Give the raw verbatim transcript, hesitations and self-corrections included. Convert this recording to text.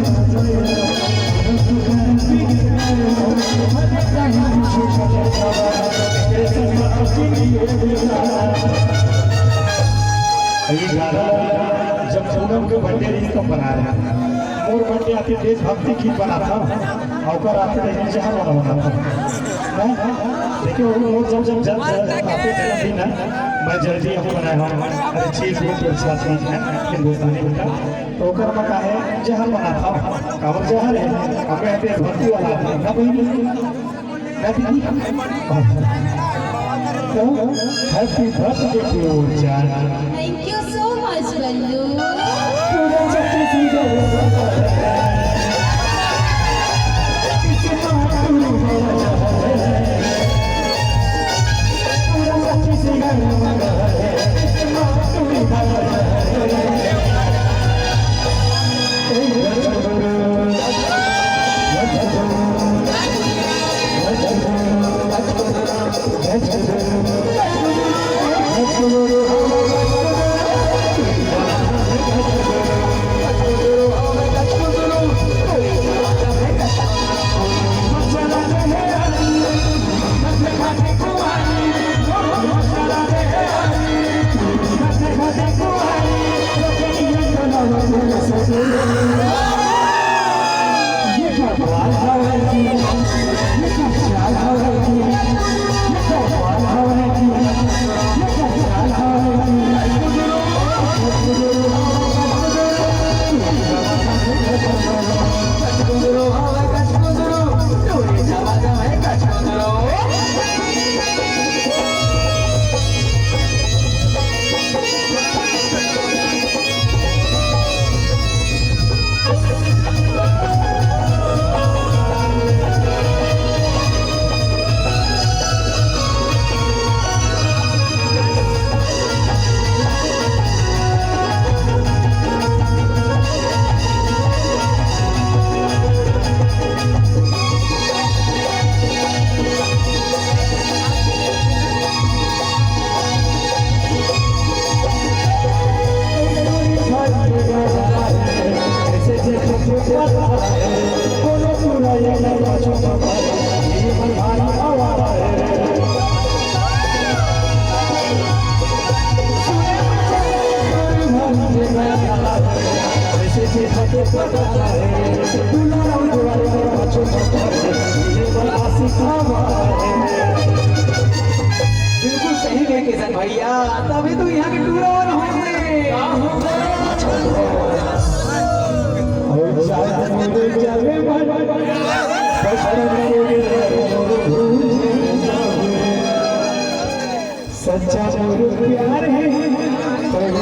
ये गाना जब पूनम के बर्थडे रही तब बनाया। मोर बर्थडे आते देशभक्ति गीत बनाथंव, अउ ओकर आते रही जहर वाला बनाथंव। हैं? देखिए, वो, वो जब, जब, जब, जब आते जन्मदिन है, मैं जल्दी हम बनाया हूँ, अरे चीज वो तो साथ में है, हिंदुस्तानी बेटा, तो ओकर में का है, जहर बनाथंव, काबर जहर है, हमें आते भक्ति वाला है, ना बहिनी? ना दीदी? तो happy birthday to you, जान। Thank you so much, बल्लू। बिल्कुल सही कहे किशन भैया, तभी तो यहाँ के टूरा वन हो गए। सच्चा मोर प्यार है।